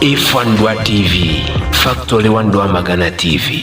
F1 TV, Factory 1 Rwamagana TV.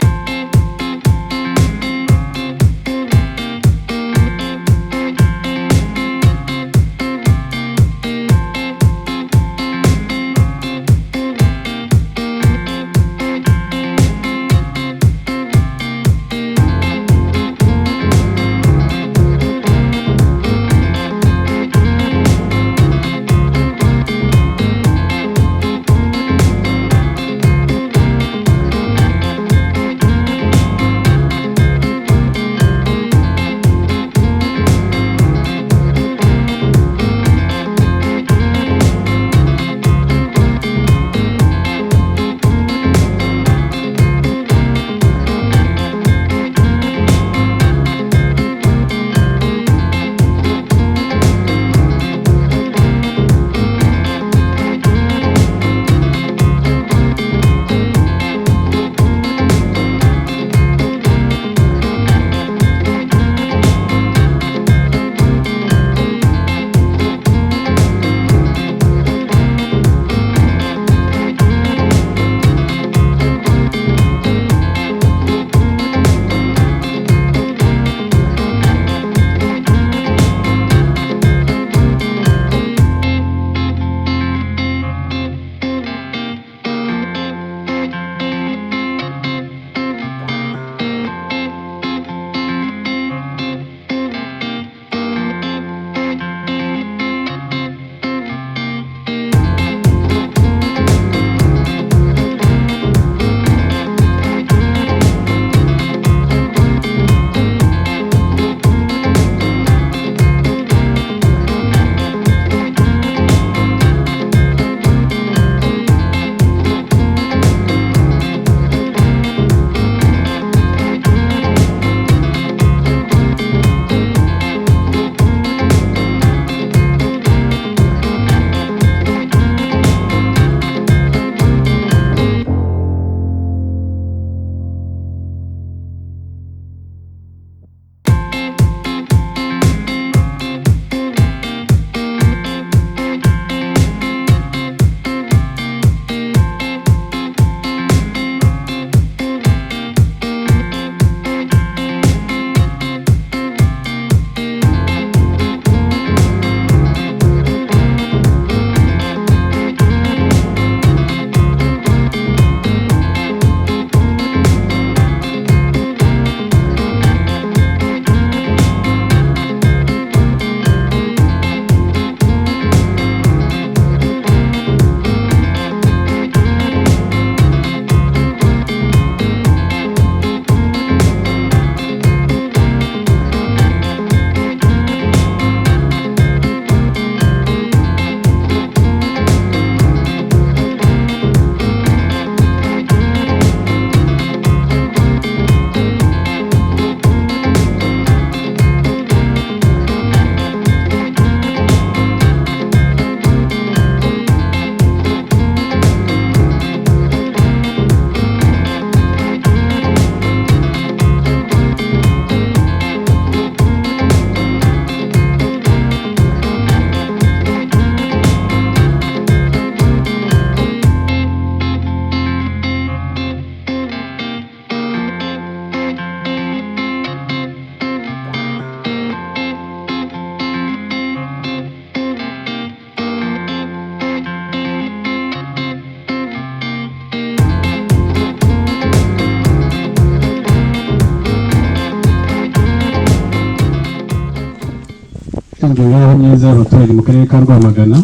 Ushinzwe imibereho myiza y'abaturage mu karere ka Rwamagana,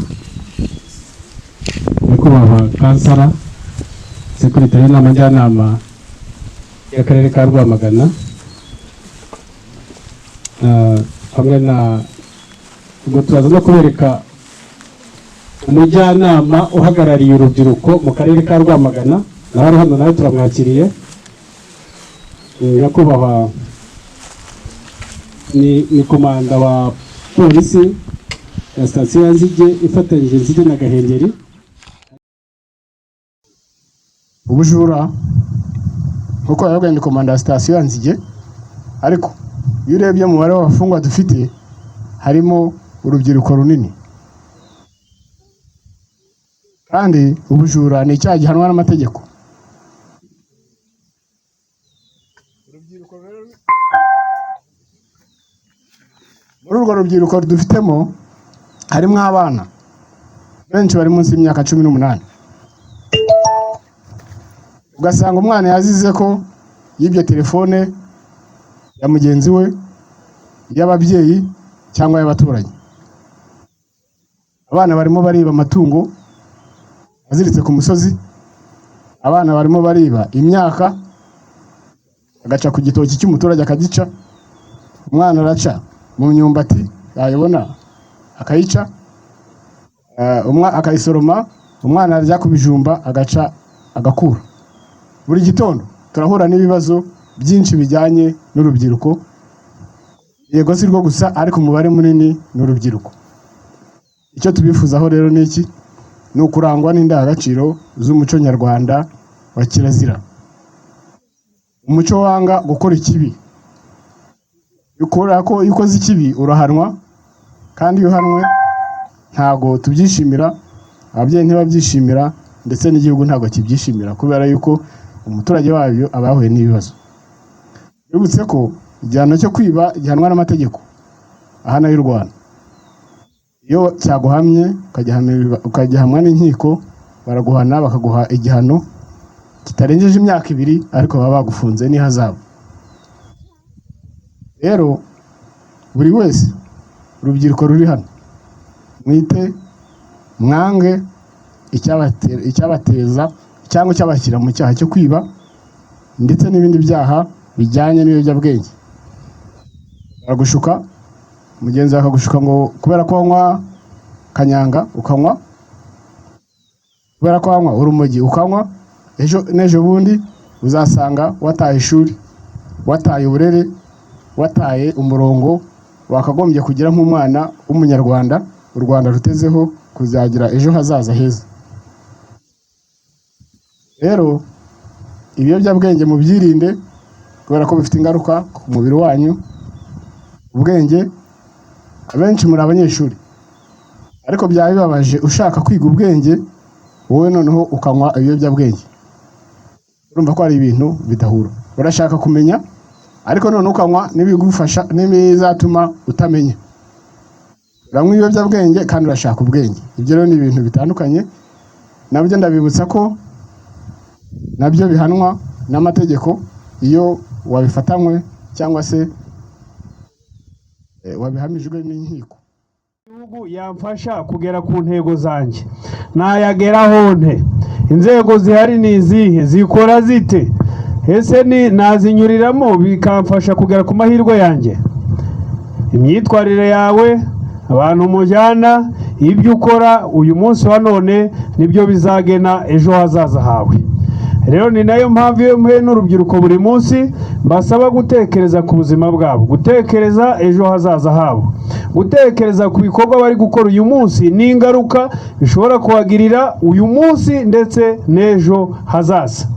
nyakubahwa kansara, sekirite y'inama njyanama y'akarere ka Rwamagana, hamwe na ubwo turaza no kubereka umujyanama uhagarariye urubyiruko mu karere ka Rwamagana, nawe ari hano, nawe turamwakiriye. Nyakubahwa ni komanda wa polisi ya sitasiyo ya Nzige ifatanyije Nzige na Gahengeri. Ubujura nkuko yavuga ni komanda ya sitasiyo ya Nzige, ariko iyo urebye umubare w'abafungwa dufite harimo urubyiruko runini. Kandi ubujura ni icyaha gihanwa n'amategeko. Muri urwo rubyiruko dufitemo harimo abana benshi bari munsi y'imyaka 18. Ugasanga umwana yazize ko yibye telefone ya mugenzi we, iy'ababyeyi cyangwa y'abaturanyi. Abana barimo bariba amatungo aziritse ku musozi, abana barimo bariba imyaka, agaca ku gitoki cy'umuturage akagica, umwana araca mu myumbati yayibona akayica, akayisoroma, umwana arya ku bijumba agaca agakura. Buri gitondo turahura n'ibibazo byinshi bijyanye n'urubyiruko. Yego si rwo gusa, ariko umubare munini ni urubyiruko. Icyo tubifuzaho rero ni iki? Ni ukurangwa n'indangagaciro z'umuco nyarwanda wa kirazira, umuco wanga gukora ikibi. Kubera ko iyo ukoze ikibi urahanwa, kandi iyo uhanwe ntago tubyishimira, ababyeyi ntibabyishimira, ndetse n'igihugu ntago kibyishimira, kubera yuko umuturage wabyo aba yahuye n'ibibazo. Bibutse ko igihano cyo kwiba gihanwa n'amategeko ahana y'u Rwanda. Iyo cyaguhamye ukagihamwa n'inkiko, baraguhana bakaguha igihano kitarengeje imyaka 2, ariko baba bagufunze n'ihazabu. Rero buri wese urubyiruko ruri hano, mwite mwange icyabateza cyangwa icyabashyira mu cyaha cyo kwiba, ndetse n'ibindi byaha bijyanye n'ibiyobyabwenge. Baragushuka, mugenzi wawe akagushuka ngo kubera ko wanywa kanyanga ukanywa, kubera ko wanywa urumogi ukanywa, ejo n'ejo bundi uzasanga wataye ishuri, wataye uburere, wataye umurongo wakagombye kugira nk'umwana w'umunyarwanda u Rwanda rutezeho kuzagira ejo hazaza heza. Rero ibiyobyabwenge mubyirinde, kubera ko bifite ingaruka ku mubiri wanyu, ubwenge. Abenshi muri abanyeshuri, ariko byaba bibabaje ushaka kwiga ubwenge wowe noneho ukanywa ibiyobyabwenge. Urumva ko hari ibintu bidahura. Urashaka kumenya, ariko noneho ukanywa n'ibigufasha n'ibizatuma utamenya. Uranywa ibiyobyabwenge kandi urashaka ubwenge. Ibyo rero ni ibintu bitandukanye. Nabyo ndabibutsa ko nabyo bihanwa n'amategeko iyo wabifatanywe cyangwa se wabihamijwe n'inkiko. Igihugu yamfasha kugera ku ntego zanjye, nayageraho nte? Inzego zihari ni izihe? Zikora zite? Ese ni nazinyuriramo bikamfasha kugera ku mahirwe yanjye? Imyitwarire yawe, abantu mujyana, ibyo ukora uyu munsi wa none nibyo bizagena ejo hazaza hawe. Rero ni nayo mpamvu iyo mpuye n'urubyiruko buri munsi mbasaba gutekereza ku buzima bwabo, gutekereza ejo hazaza habo, gutekereza ku bikorwa bari gukora uyu munsi n'ingaruka bishobora kubagirira uyu munsi ndetse n'ejo hazaza.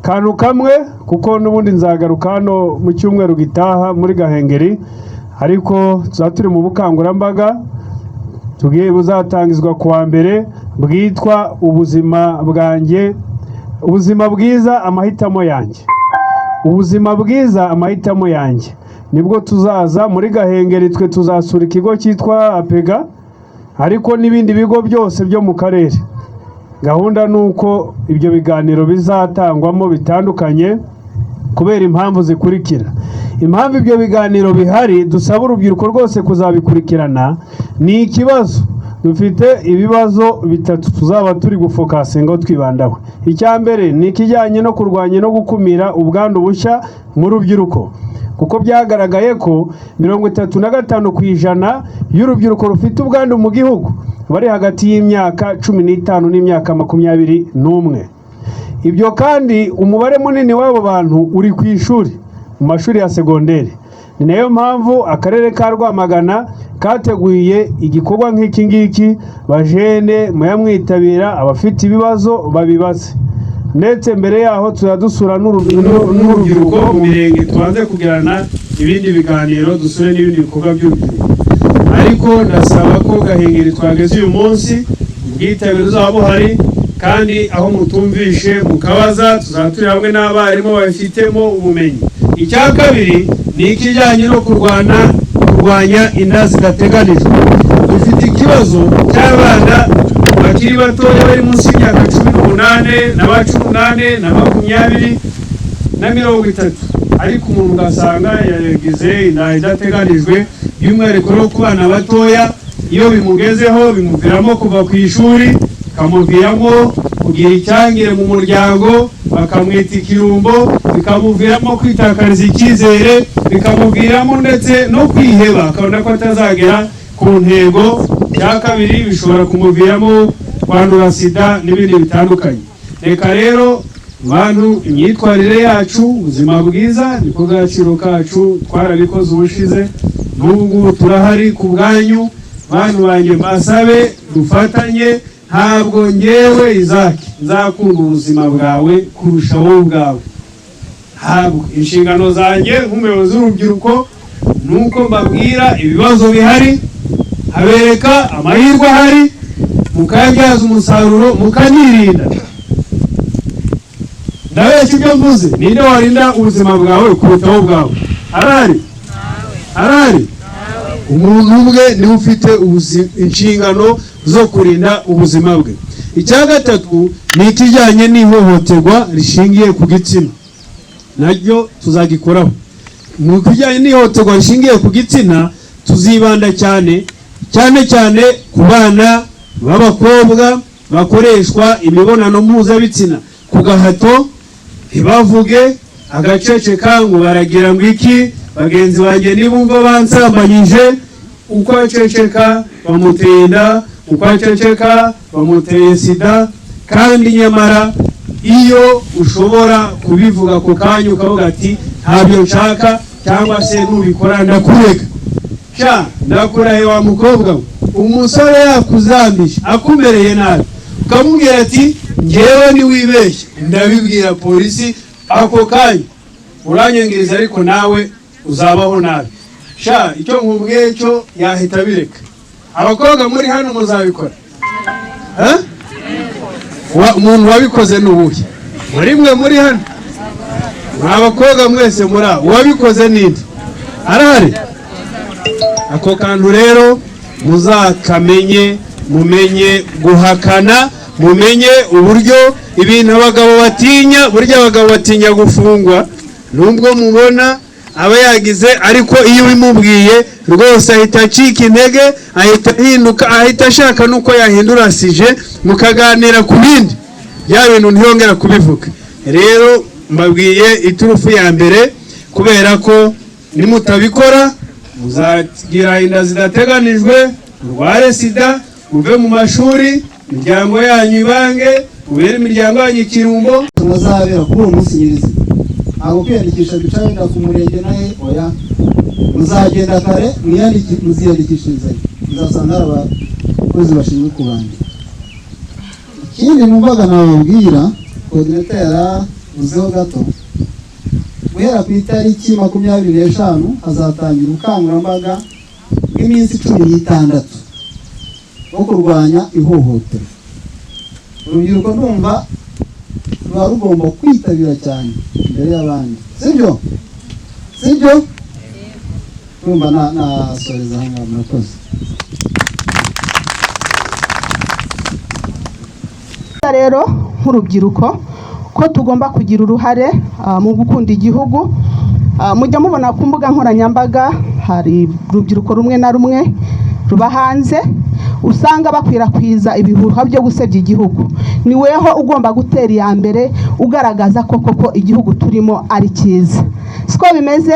Kantu kamwe, kuko n'ubundi nzagaruka hano mu cyumweru gitaha muri Gahengeri, ariko tuzaba turi mu bukangurambaga tugiye buzatangizwa ku wa mbere, bwitwa ubuzima bwanjye, ubuzima bwiza amahitamo yanjye. Ubuzima bwiza amahitamo yanjye. Nibwo tuzaza muri Gahengeri, twe tuzasura ikigo cyitwa APEGA, ariko n'ibindi bigo byose byo mu karere. Gahunda ni uko ibyo biganiro bizatangwamo bitandukanye kubera impamvu zikurikira. Impamvu ibyo biganiro bihari dusaba urubyiruko rwose kuzabikurikirana ni ikibazo dufite, ibibazo bitatu tuzaba turi gufokasinga twibandaho. Icya mbere ni ikijyanye no kurwanya no gukumira ubwandu bushya mu rubyiruko, kuko byagaragaye ko 35% y'urubyiruko rufite ubwandu mu gihugu bari hagati y'imyaka 15 n'imyaka 21. Ibyo kandi umubare munini w'abo bantu uri ku ishuri, mu mashuri ya segonderi. Ni nayo mpamvu akarere ka Rwamagana kateguye igikorwa nk'iki ngiki, bajene muyamwitabira, abafite ibibazo babibaze. Ndetse mbere yaho tuzadusura n'urubyiruko mu mirenge, tubanze kugirana ibindi biganiro, dusure n'ibindi bikorwa by'urubyiruko. Ariko ndasaba ko Gahengeri twageze uyu munsi Ubwitabire buzaba buhari, kandi aho mutumvishe mukabaza, tuzaba turi hamwe n'abarimu babifitemo ubumenyi. Icya kabiri ni ikijyanye no kurwanya inda zidateganijwe. Dufite ikibazo cy'abana bakiri batoya bari munsi y'imyaka 18 na ba 18 na 20 na 30, ariko umuntu ugasanga yagize inda idateganijwe. By'umwihariko no ku bana batoya, iyo bimugezeho bimuviramo kuva ku ishuri, bikamuviramo kugira icyangire mu muryango, bakamwita ikirumbo, bikamuviramo kwitakariza icyizere, bikamuviramo ndetse no kwiheba, akabona ko atazagera ku ntego. Cya kabiri, bishobora kumuviramo kwandura sida n'ibindi bitandukanye. Reka rero bantu, imyitwarire yacu, ubuzima bwiza niko gaciro kacu. Twarabikoze ubushize, n'ubu ngubu turahari ku bwanyu. Bantu banjye, mbasabe dufatanye. Ntabwo ngewe Isaac nzakunda ubuzima bwawe kurusha wowe ubwawe. Ntabwo inshingano zanjye nk'umuyobozi w'urubyiruko ni uko mbabwira ibibazo bihari, habereka amahirwe ahari, mukayabyaza umusaruro, mukanirinda. Ndabeshya ibyo mvuze? Ninde warinda ubuzima bwawe kuruta wowe ubwawe? Arahari? Arahari? Umuntu ubwe niwe ufite inshingano zo kurinda ubuzima bwe. Icya gatatu ni ikijyanye n'ihohoterwa rishingiye ku gitsina, naryo tuzagikoraho. Mu kijyanye n'ihohoterwa rishingiye ku gitsina, tuzibanda cyane cyane cyane ku bana b'abakobwa bakoreshwa imibonano mpuzabitsina ku gahato, ntibavuge, agaceceka ngo baragira ngo iki, bagenzi banjye nibumva bansambanyije. Uko aceceka bamuteye inda, uko aceceka bamuteye sida. Kandi nyamara iyo ushobora kubivuga ako kanya, ukavuga ati ntabyo nshaka, cyangwa se nubikora ndakureka. Sha, ndakurahe wa mukobwa we, umusore yakuzambije, akumereye nabi, ukamubwira ati ngewe niwibeshye ndabibwira polisi ako kanya, uranyangiriza ariko nawe uzabaho nabi. Sha, icyo nkubwiye cyo, yahita abireka. Abakobwa muri hano muzabikora? Eh? Umuntu wabikoze ni uwuhe muri mwe muri hano? Mwa abakobwa mwese muri aho, uwabikoze ninde? Arahari? Ako kantu rero muzakamenye, mumenye guhakana, mumenye uburyo ibintu abagabo batinya. Burya abagabo batinya gufungwa, nubwo mubona aba yagize, ariko iyo ubimubwiye rwose ahita acika intege, ahita ahinduka, ahita ashaka n'uko yahindura sujet, mukaganira ku bindi, bya bintu ntiyongera kubivuga. Rero mbabwiye iturufu ya mbere kubera ko nimutabikora muzagira inda zidateganijwe, murware sida, muve mu mashuri, imiryango yanyu ibange, mubere imiryango yanyu ikirumbo. Muzabera kuri uwo munsi nyirizina, ntabwo kwiyandikisha bica wenda ku murenge nahe, oya, muzagenda kare muziyandikishirizayo, muzasanga hari abakozi bashinzwe kubandika. Ikindi numvaga nababwira, coordinator yaravuzeho gato, guhera ku itariki 25 hazatangira ubukangurambaga bw'iminsi 16 bwo kurwanya ihohoterwa. Urubyiruko ndumva ruba rugomba kwitabira cyane imbere y'abandi, sibyo? Sibyo? Ndumva nasoreza aha ngaha, murakoze. Rero nk'urubyiruko ko tugomba kugira uruhare mu gukunda igihugu. Mujya mubona ku mbuga nkoranyambaga hari urubyiruko rumwe na rumwe ruba hanze, usanga bakwirakwiza ibihuha byo gusebya igihugu. Ni weho ugomba gutera iya mbere, ugaragaza ko koko igihugu turimo ari cyiza, siko bimeze?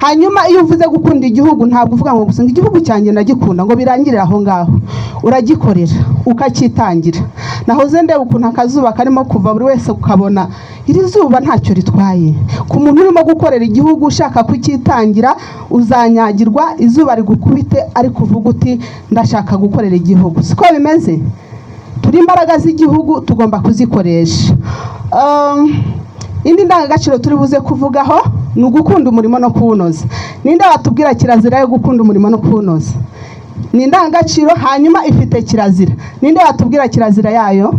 Hanyuma iyo uvuze gukunda igihugu, ntabwo uvuga ngo gusa ngo igihugu cyanjye ndagikunda ngo birangirire aho ngaho, uragikorera ukacyitangira. Nahoze ndeba ukuntu akazuba karimo kuva, buri wese ukabona iri zuba ntacyo ritwaye. Ku muntu urimo gukorera igihugu ushaka kucyitangira, uzanyagirwa izuba rigukubite, ariko uvuga uti ndashaka gukorera igihugu, siko bimeze? Turi imbaraga z'igihugu, tugomba kuzikoresha. Indi ndangagaciro turi buze kuvugaho ni ugukunda umurimo no kuwunoza. Ninde watubwira kirazira yo gukunda umurimo no kuwunoza? Ni indangagaciro, hanyuma ifite kirazira. Ninde watubwira kirazira yayo?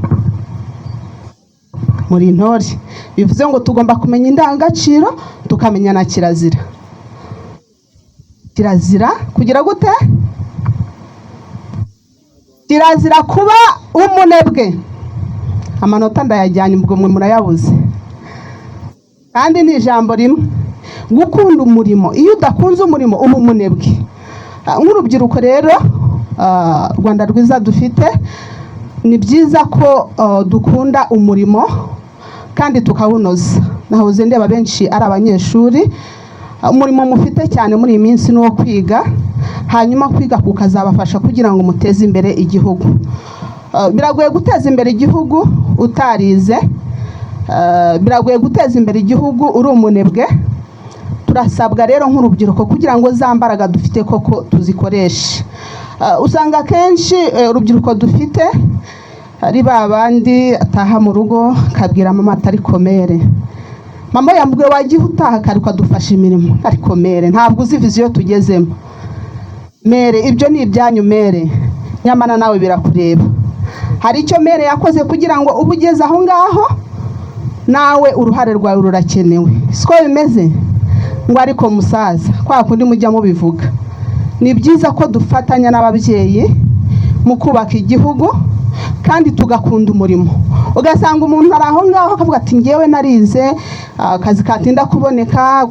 Muri intore. Bivuze ngo tugomba kumenya indangagaciro, tukamenya na kirazira. Kirazira kugira gute? Kirazira kuba umunebwe. Amanota ndayajyanye, ubwo mwe murayabuze. Kandi ni ijambo rimwe: gukunda umurimo. Iyo udakunze umurimo uba umunebwe. Nk'urubyiruko rero, Rwanda rwiza dufite, ni byiza ko dukunda umurimo kandi tukawunoza. Nahoze ndeba benshi ari abanyeshuri. Umurimo mufite cyane muri iyi minsi ni uwo kwiga, hanyuma kwiga kukazabafasha kugira ngo muteze imbere igihugu. Biragoye guteza imbere igihugu utarize. Biragoye guteza imbere igihugu uri umunebwe. Turasabwa rero nk'urubyiruko kugira ngo za mbaraga dufite koko tuzikoreshe. Usanga akenshi urubyiruko dufite ari ba bandi ataha mu rugo akabwira mama atari komere, mama yamubwiye wagiye utaha kare ukadufasha imirimo. Ariko mère, ntabwo uzi vision tugezemo. Mère, ibyo ni ibyanyu mère. Nyamara nawe birakureba. Hari icyo mère yakoze kugira ngo ube ugeze aho ngaho, nawe uruhare rwawe rurakenewe. Siko bimeze? Ngo ariko musaza, kwa kundi mujya mubivuga. Ni byiza ko dufatanya n'ababyeyi mu kubaka igihugu kandi tugakunda umurimo. Ugasanga umuntu ari aho ngaho akavuga ati: "Ngewe narize, akazi katinda kuboneka."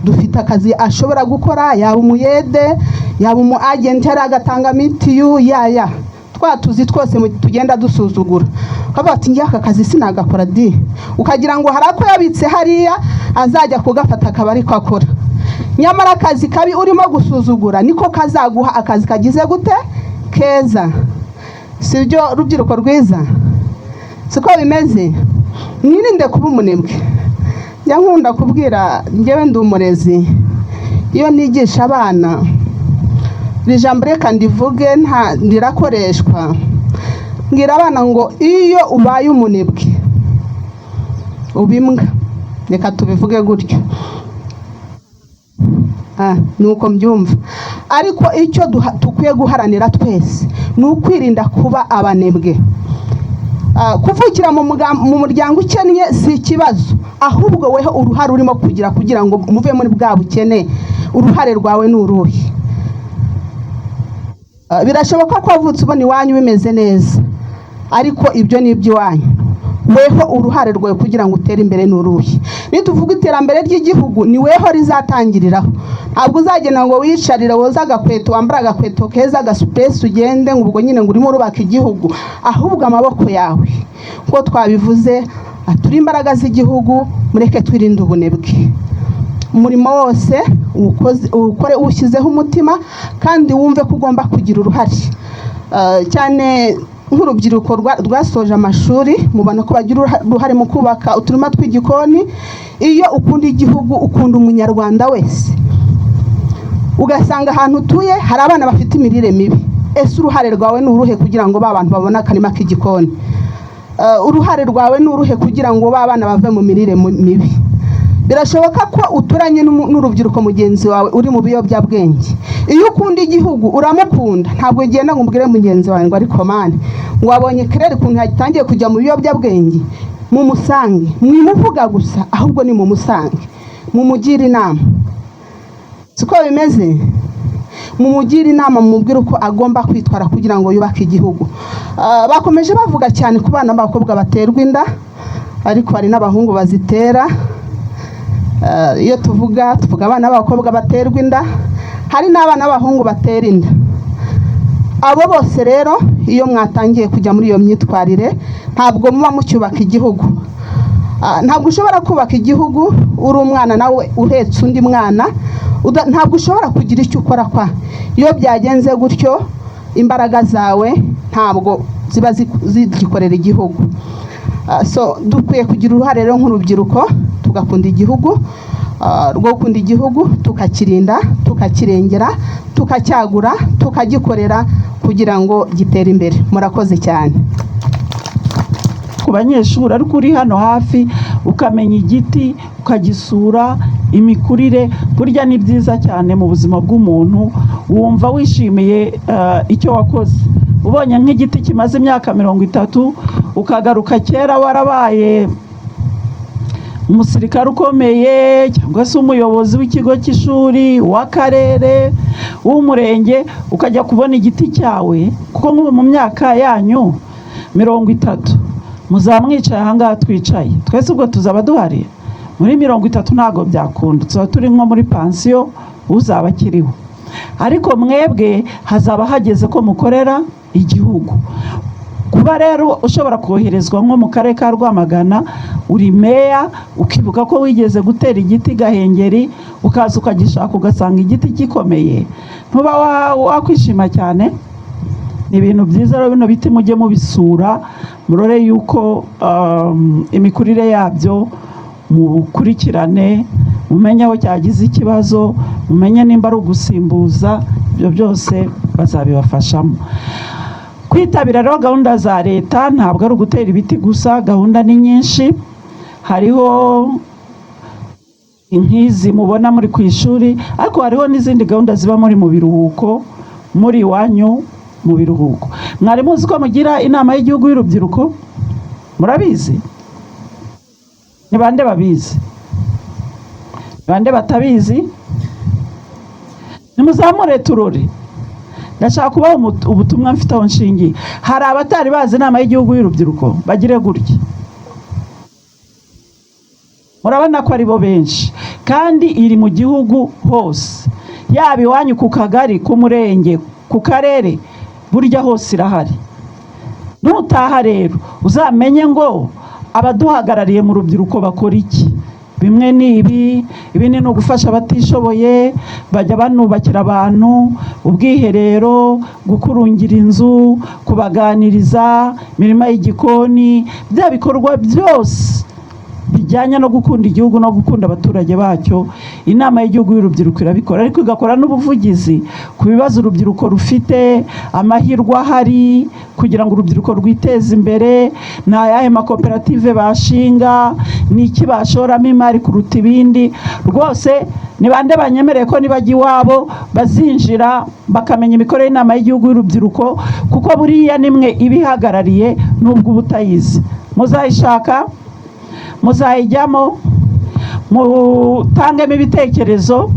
Dufite akazi ashobora gukora, yaba umuyede, yaba umu agent, yari agatanga mitiyu, yaya twa tuzi twose tugenda dusuzugura, ukavuga ati: "Ngewe aka kazi sinagakora di." Ukagira ngo hari ako yabitse hariya azajya kugafata akaba ariko akora. Nyamara akazi kabi urimo gusuzugura niko kazaguha akazi kagize gute? Keza. Si byo, rubyiruko rwiza? Siko bimeze? Mwirinde kuba umunebwe. Njya nkunda kubwira, njyewe ndi umurezi, iyo nigisha abana, iri jambo reka ndivuge, nta rirakoreshwa. Mbwira abana ngo iyo ubaye umunebwe uba imbwa. Reka tubivuge gutyo. Ni uko mbyumva. Ariko icyo dukwiye guharanira twese ni ukwirinda kuba abanebwe. Kuvukira mu muryango ukennye si ikibazo, ahubwo weho uruhare urimo kugira kugira ngo muve muri bwa bukene, uruhare rwawe ni uruhe? Birashoboka ko wavutse ubona iwanyu bimeze neza, ariko ibyo ni iby'iwanyu. Weho uruhare rwawe kugira ngo utere imbere ni uruhe? Nituvuga iterambere ry'igihugu, ni weho rizatangiriraho. Ntabwo uzagenda ngo wiyicarire, woze agakweto, wambare agakweto keza, agasupuresi, ugende ngo ubwo nyine ngo urimo urubaka igihugu. Ahubwo amaboko yawe, nk'uko twabivuze, turi imbaraga z'igihugu. Mureke twirinde ubunebwe. Umurimo wose uwukore uwushyizeho umutima kandi wumve ko ugomba kugira uruhare. Cyane nk'urubyiruko rwasoje amashuri, mubona ko bagira uruhare mu kubaka uturima tw'igikoni. Iyo ukunda igihugu, ukunda umunyarwanda wese. Ugasanga ahantu utuye hari abana bafite imirire mibi. Ese uruhare rwawe ni uruhe kugira ngo ba bantu babone akarima k'igikoni? Uruhare rwawe ni uruhe kugira ngo ba bana bave mu mirire mibi? Birashoboka ko uturanye n'urubyiruko mugenzi wawe uri mu biyobyabwenge. Iyo ukunda igihugu, uramukunda, ntabwo ugenda ngo umubwire mugenzi wawe ngo: "Ariko man, ngo wabonye Claire ukuntu yatangiye kujya mu biyobyabwenge?" Mumusange, mwimuvuga gusa, ahubwo ni mumusange mumugire inama. Siko bimeze? Mumugire inama, mumubwire uko agomba kwitwara kugira ngo yubake igihugu. Bakomeje bavuga cyane ku bana b'abakobwa baterwa inda, ariko hari n'abahungu bazitera. Iyo tuvuga, tuvuga abana b'abakobwa baterwa inda, hari n'abana b'abahungu batera inda. Abo bose rero, iyo mwatangiye kujya muri iyo myitwarire, ntabwo muba mucyubaka igihugu. Ntabwo ushobora kubaka igihugu uri umwana nawe uhetse undi mwana. Ntabwo ushobora kugira icyo ukora kwa iyo byagenze gutyo, imbaraga zawe ntabwo ziba zigikorera igihugu. So dukwiye kugira uruhare rero nk'urubyiruko, tugakunda igihugu, rwo gukunda igihugu, tukakirinda, tukakirengera, tukacyagura, tukagikorera kugira ngo gitere imbere. Murakoze cyane. Ku banyeshuri, ariko uri hano hafi ukamenya igiti, ukagisura, imikurire, burya ni byiza cyane mu buzima bw'umuntu. Wumva wishimiye icyo wakoze. Ubonye nk'igiti kimaze imyaka 30, ukagaruka kera warabaye umusirikare ukomeye cyangwa se umuyobozi w'ikigo cy'ishuri, w'akarere, w'umurenge, ukajya kubona igiti cyawe, kuko nk'ubu mu myaka yanyu 30 muzaba mwicaye ahangaha twicaye twese, ubwo tuzaba duhari muri 30? Ntabwo byakunda, tuzaba turi nko muri pansiyo, uzaba akiriho. Ariko mwebwe hazaba hageze ko mukorera igihugu. Kuba rero ushobora koherezwa nko mu karere ka Rwamagana uri meya, ukibuka ko wigeze gutera igiti Gahengeri, ukaza ukagishaka ugasanga igiti gikomeye, ntuba wakwishima cyane? Ni ibintu byiza rero. Bino biti mujye mubisura, murore yuko imikurire yabyo, mukurikirane, mumenye aho cyagize ikibazo, mumenye nimba ari ugusimbuza. Ibyo byose bazabibafashamo. Kwitabira rero gahunda za leta ntabwo ari ugutera ibiti gusa, gahunda ni nyinshi. Hariho nk'izi mubona muri ku ishuri, ariko hariho n'izindi gahunda ziba muri mu biruhuko, muri iwanyu mu biruhuko. Mwari muzi ko mugira inama y'igihugu y'urubyiruko? Murabizi? Ni bande babizi? Ni bande batabizi? Nimuzamure turore. Ndashaka kubaha ubutumwa mfite aho nshingiye. Hari abatari bazi inama y'igihugu y'urubyiruko? Bagire gutya. Murabona ko ari bo benshi, kandi iri mu gihugu hose, yaba iwanyu ku kagari, ku murenge, ku karere, burya hose irahari. Nutaha rero uzamenye ngo abaduhagarariye mu rubyiruko bakora iki. Bimwe ni ibi, ibindi ni ugufasha abatishoboye, bajya banubakira abantu ubwiherero, gukurungira inzu, kubaganiriza, imirima y'igikoni, bya bikorwa byose bijyanye no gukunda igihugu no gukunda abaturage bacyo. Inama y'igihugu y'urubyiruko irabikora, ariko igakora n'ubuvugizi ku bibazo urubyiruko rufite, amahirwe ahari kugira ngo urubyiruko rwiteze imbere, ni ayahe makoperative bashinga, ni iki bashoramo imari kuruta ibindi. Rwose ni bande banyemereye ko nibajya iwabo bazinjira bakamenya imikorere y'inama y'igihugu y'urubyiruko? Kuko buriya nimwe ibihagarariye, nubwo uba utayizi. Muzayishaka, muzayijyamo, mutangemo ibitekerezo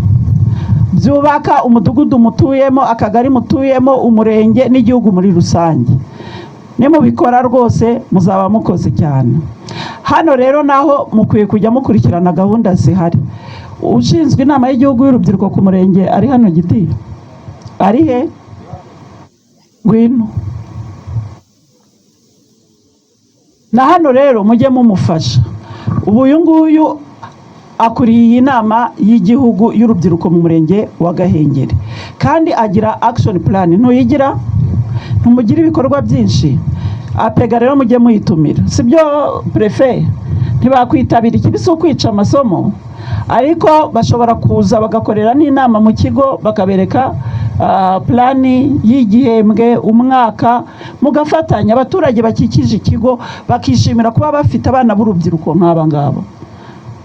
byubaka umudugudu mutuyemo, akagari mutuyemo, umurenge n'igihugu muri rusange. Nimubikora rwose muzaba mukoze cyane. Hano rero naho mukwiye kujya mukurikirana gahunda zihari. Ushinzwe inama y'igihugu y'urubyiruko ku murenge ari hano? Giti ari he? Ngwino na hano rero mujye mumufasha. Ubu uyu nguyu akuriye iyi nama y'igihugu y'urubyiruko mu murenge wa Gahengeri, kandi agira action plan. Ntuyigira? Ntumugira ibikorwa byinshi? APEGA rero mujye muyitumira, sibyo préfet? Ntibakwitabira ikibi, si ukwica amasomo, ariko bashobora kuza bagakorera n'inama mu kigo, bakabereka plan y'igihembwe, umwaka, mugafatanya. Abaturage bakikije ikigo bakishimira kuba bafite abana b'urubyiruko nk'aba ngaba.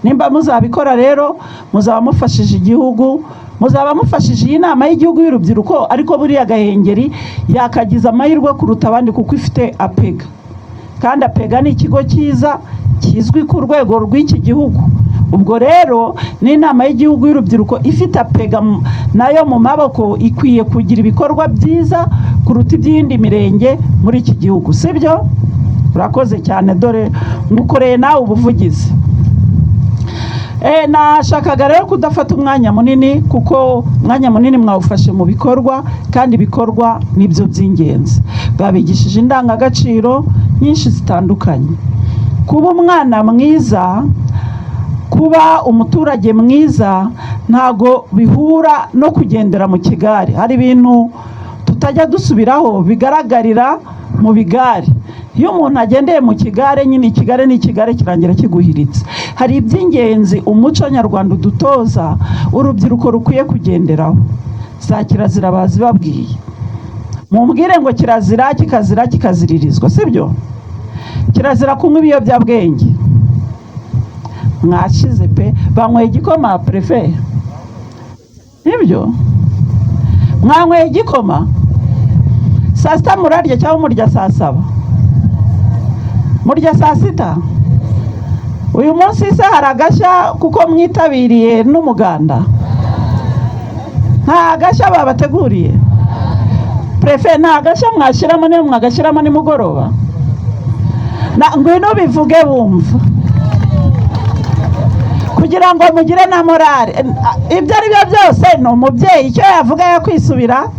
Nimba muzabikora rero, muzaba mufashije igihugu, muzaba mufashije iyi nama y'igihugu y'urubyiruko. Ariko buriya Gahengeri yakagize amahirwe kuruta abandi kuko ifite APEGA, kandi APEGA ni ikigo cyiza kizwi ku rwego rw'iki gihugu. Ubwo rero n'inama y'igihugu y'urubyiruko ifite APEGA nayo mu maboko ikwiye kugira ibikorwa byiza kuruta iby'iyindi mirenge muri iki gihugu, sibyo? Urakoze cyane, dore ngukoreye nawe ubuvugizi. Nashakaga rero kudafata umwanya munini, kuko umwanya munini mwawufashe mu bikorwa, kandi ibikorwa nibyo by'ingenzi. Babigishije indangagaciro nyinshi zitandukanye: kuba umwana mwiza, kuba umuturage mwiza ntago bihura no kugendera mu kigare. Hari ibintu tutajya dusubiraho bigaragarira mu bigare. Iyo umuntu agendeye mu kigare nyine, ikigare ni ikigare, kirangira kiguhiritse. Hari iby'ingenzi umuco nyarwanda udutoza, urubyiruko rukwiye kugenderaho. Za kirazira bazibabwiye. Mumbwire ngo kirazira, kikazira, kikaziririzwa, sibyo? Kirazira kunywa ibiyobyabwenge. Mwashize pe, banyweye igikoma préfet, nibyo? Mwanyweye igikoma? Saa sita murarya cyangwa murya saa saba? Murya saa sita? Uyu munsi se hari agashya kuko mwitabiriye n'umuganda? Nta gashya babateguriye? Préfet, nta gashya mwashyiramo? Niyo mwagashyiramo nimugoroba. Ngwino bivuge bumva, kugira ngo mugire na morale. Ibyo ari byo byose ni umubyeyi, icyo yavuga yakwisubira.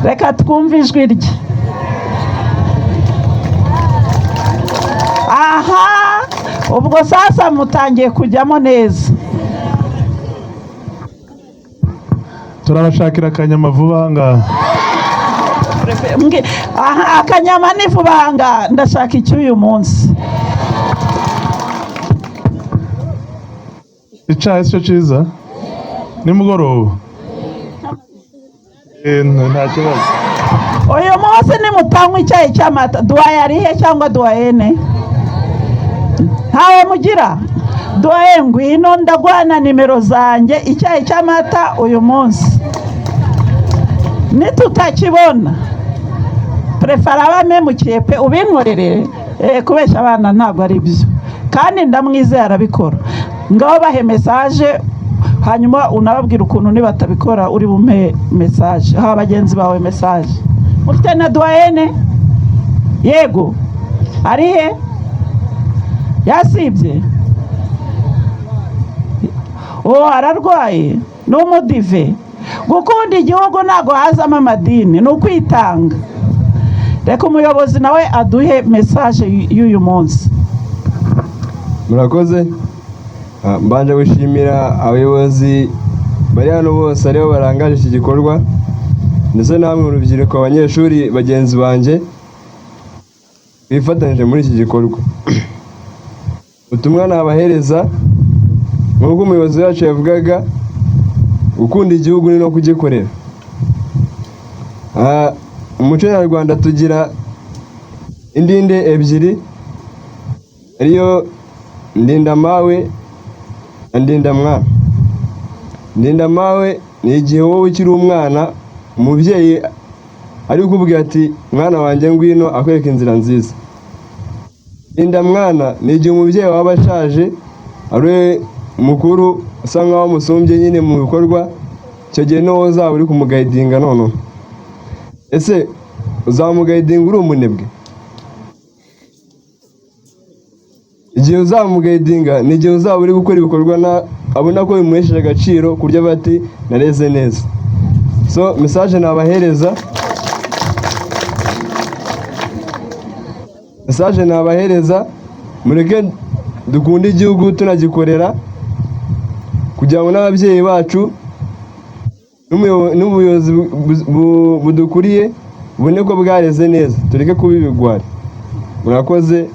Reka twumve ijwi rye. Aha, ubwo sasa mutangiye kujyamo neza. Turabashakira akanyama vuba ngaha. Aha, akanyama ni vuba aha ngaha. Ndashaka icy'uyu munsi. Icyayi si cyo cyiza nimugoroba. Nta kibazo. Uyu munsi nimutanywa icyayi cy'amata, doyen arihe cyangwa doyenne? Ntawe mugira? Doyen, ngwino ndaguha na nimero zanjye. Icyayi cy'amata uyu munsi nitutakibona, préfet araba amemukiye pe. Ubinkorere. Kubeshya abana ntabwo ari byo, kandi ndamwizeye arabikora. Ngaho bahe message, hanyuma unababwira ukuntu nibatabikora uri bumpe message. Ha bagenzi bawe message. Mufite na doyenne? Yego, arihe? Yasibye? Oh, ararwaye, ni umudive. Gukunda igihugu ntabwo hazamo amadini, ni ukwitanga. Reka umuyobozi nawe aduhe message y'uyu munsi. Murakoze. Mbanje gushimira abayobozi bari hano bose, aribo barangaje iki gikorwa, ndetse namwe urubyiruko, abanyeshuri bagenzi banjye bifatanyije muri iki gikorwa. Ubutumwa nabahereza, nk'uko umuyobozi wacu yavugaga, gukunda igihugu ni no kugikorera. Mu muco nyarwanda tugira indinde ebyiri, ariyo ndindamawe na ndindamwana. Ndindamawe ni igihe wowe ukiri umwana, umubyeyi ari kukubwira ati: "Mwana wanjye, ngwino," akwereka inzira nziza. Ndindamwana ni igihe umubyeyi waba ashaje, ari we mukuru, usa nkaho amusumbye nyine mu bikorwa. Icyo gihe niwo uzaba uri kumuguidinga. Noneho ese uzamuguidinga uri umunebwe? Igihe uzamuguidinga ni igihe uzaba uri gukora ibikorwa na abona ko bimuhesheje agaciro, ku buryo bati: "Nareze neza." So message nabahereza, mureke dukunde igihugu tunagikorera, kugira ngo n'ababyeyi bacu n'ubuyobozi budukuriye bubone ko bwareze neza. Tureke kuba ibigwari. Murakoze.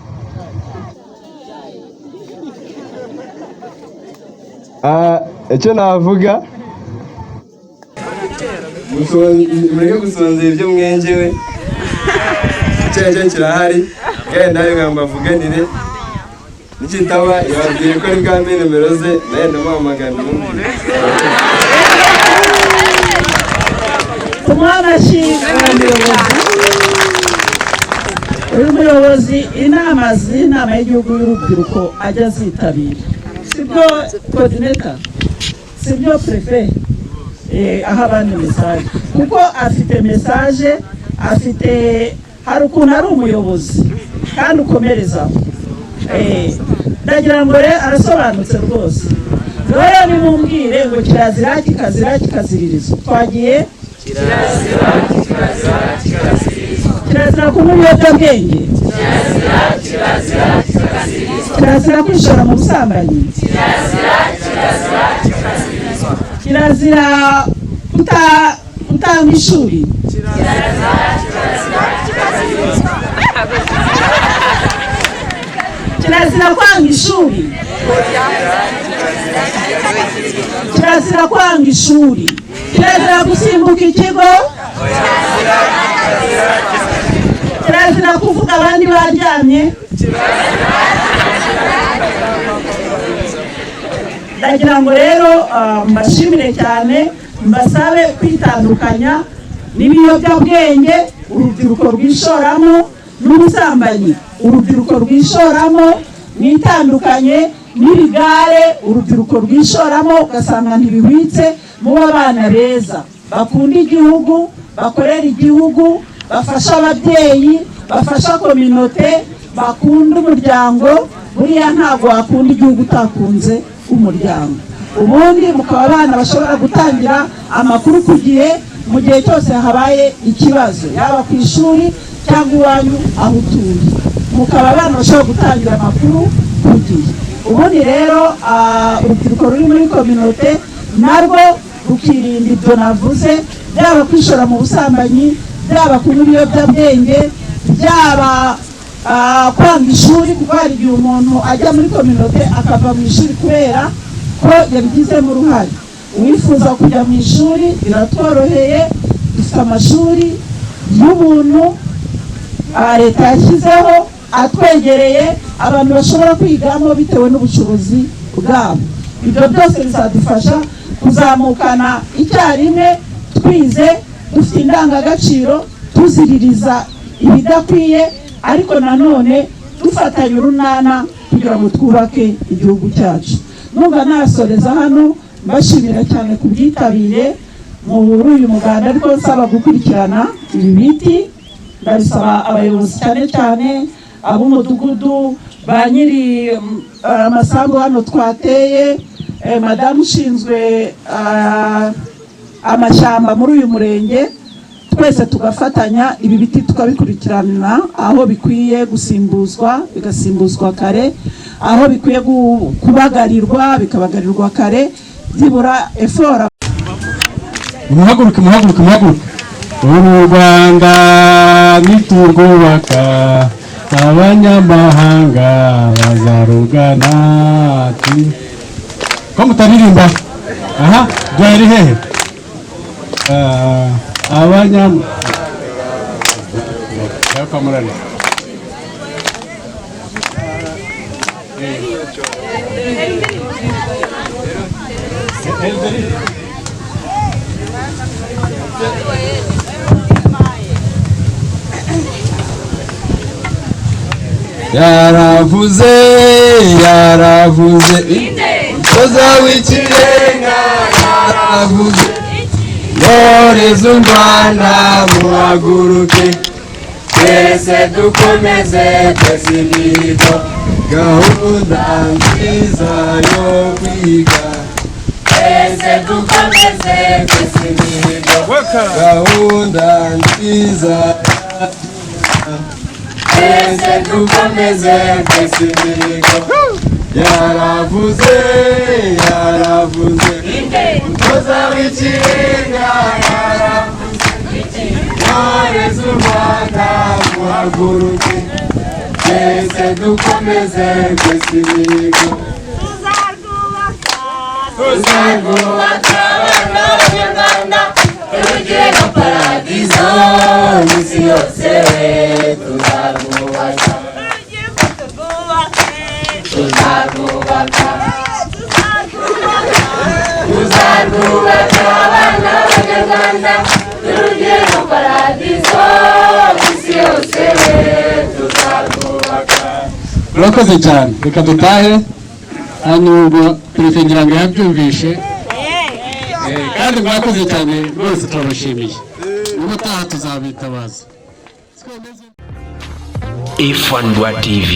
Icyo navuga, mureke gusonzera ibyo mwengewe. Icyayi cyo kirahari, kandi nawe ngo mbavuganire, nikitaba yababwiye ko ari bwampe nimero ze, nawe ndamuhamagara ndamubwira. Tumuhe amashyi umuyobozi. Uyu muyobozi, inama z'inama y'igihugu y'urubyiruko ajya azitabira, sibyo coordinator? Sibyo préfet? Aha abandi message, kuko afite message, afite, hari ukuntu ari umuyobozi kandi ukomerezaho. Ndagira ngo rero arasobanutse rwose. Rero nimumbwire ngo kirazira, kikazira, kikaziririza. Twagiye. Kirazira kunywa ibiyobyabwenge. Kirazira kwishora mu busambanyi. Kirazira kutanga ishuri. Kirazira kwanga ishuri. Kirazira kwanga ishuri. Kirazira gusimbuka ikigo. Kirazira kuvuga abandi baryamye. Ndagira ngo rero mbashimire cyane, mbasabe kwitandukanya. n'ibiyobyabwenge urubyiruko rwishoramo, n'ubusambanyi urubyiruko rwishoramo, mwitandukanye n'ibigare urubyiruko rwishoramo, ugasanga ntibihwitse. Muba abana beza bakunda igihugu, bakorera igihugu, bafasha ababyeyi, bafasha kominote, bakunda umuryango. Buriya ntabwo wakunda igihugu utakunze umuryango. Ubundi mukaba abana bashobora gutangira amakuru ku gihe mu gihe cyose habaye ikibazo, yaba ku ishuri cyangwa iwanyu aho utuye, mukaba abana bashobora gutangira amakuru ku gihe. Ubundi rero urubyiruko ruri muri kominote narwo rukirinda ibyo navuze, byaba kwishora mu busambanyi, byaba kunywa ibiyobyabwenge, byaba kwanga ishuri, kuko hari igihe umuntu ajya muri kominote akava mu ishuri kubera ko yabigizemo uruhare. Uwifuza kujya mu ishuri biratworoheye, dufite amashuri y'ubuntu leta yashyizeho atwegereye, abantu bashobora kwigamo bitewe n'ubushobozi bwabo. Ibyo byose bizadufasha kuzamukana icyarimwe, twize dufite indangagaciro, tuziririza ibidakwiye, ariko nanone dufatanye urunana kugira ngo twubake igihugu cyacu. Numva nasoreza hano, mbashimira cyane ku bwitabire muri uyu muganda, ariko nsaba gukurikirana ibi biti. Ndabisaba abayobozi cyane cyane ab'umudugudu, ba nyiri amasambu hano twateye, madamu ushinzwe amashyamba muri uyu murenge, twese tugafatanya ibi biti tukabikurikirana, aho bikwiye gusimbuzwa bigasimbuzwa kare, aho bikwiye kubagarirwa bikabagarirwa kare, byibura efora. Muhaguruke, muhaguruke, muhaguruke! Uru Rwanda niturwubaka, abanyamahanga bazarugana. Ko mutaririmba? Aha byari hehe? Abanyam Yaravuze, yaravuze, umutoza w'ikirenga yaravuze, intore z'u Rwanda muhaguruke, twese dukomeze twese imihigo, gahunda nziza yo kwiga, twese dukomeze twese imihigo, gahunda nziza, twese dukomeze twese imihigo. Yaravuze, yaravuze, umutoza w'ikirenga yaravuze, intore z'u Rwanda muhaguruke, twese dukomeze twese imihigo, tuzarwubaka abana b'Abanyarwanda, turugire nka paradizo isi yose, tuzarwubaka, tuzarwubaka, tuzarwubaka abana b'Abanyarwanda, turugire nka paradizo isi yose, tuzarwubaka. Murakoze cyane, reka dutahe. Hano ubwo perefe ngira ngo yabyumvishe, kandi mwakoze cyane rwose, turabashimiye. Ubutaha tuzabitabaza. F1 TV.